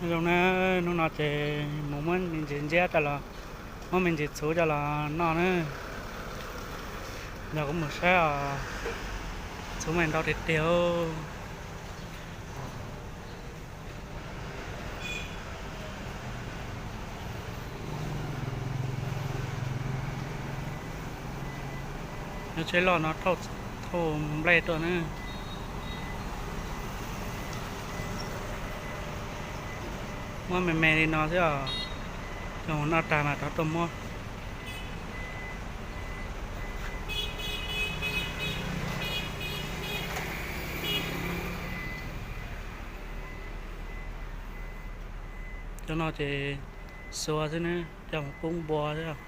Zoo na, hnub no ces mus muab me ntsis ntsiab coj los, muab me ntsis txhuv coj los noj na. Yog kuv mus saib os, txhuv mas ntau tiag tiag. Nyob tsheb loj no thauj nplej tuaj na. Muab me me li no xwb os, coj mus noj tag mas rov tuaj muab. Cov no ces xuas xwb na, coj mus pub npua xwb.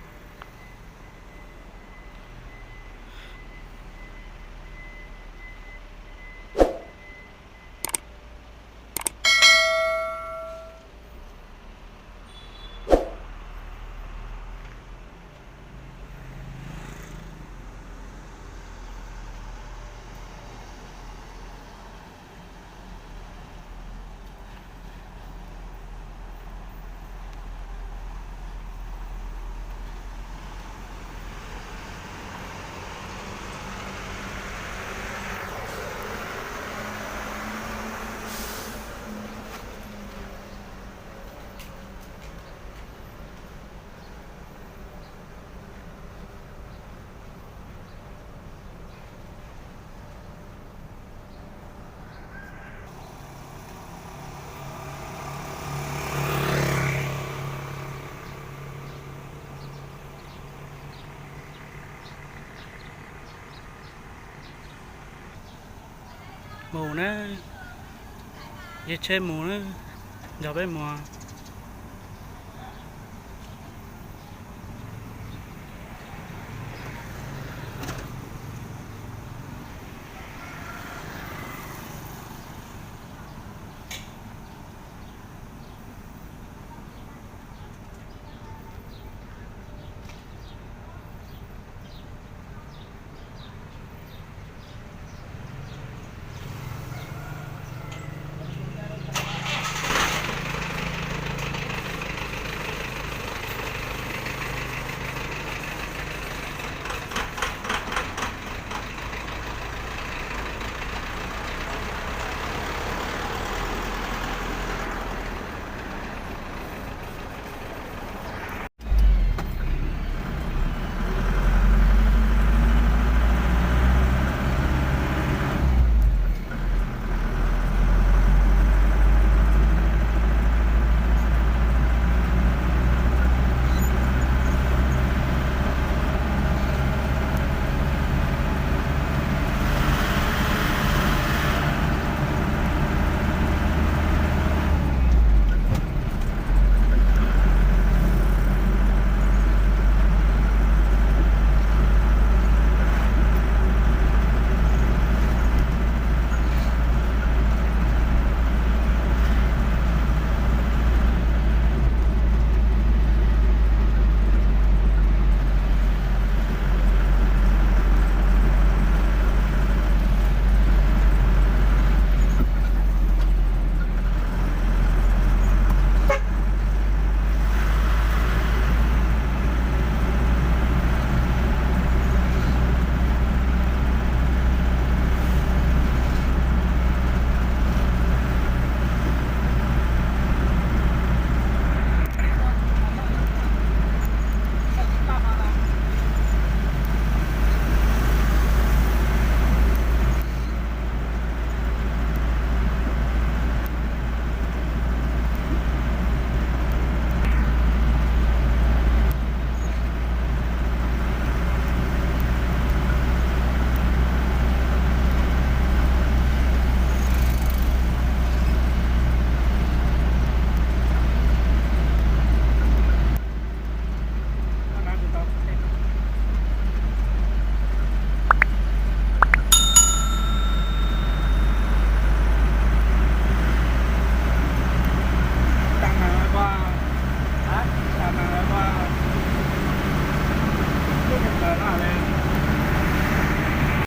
Mus na, yog tsheb mus na, nrog peb mus.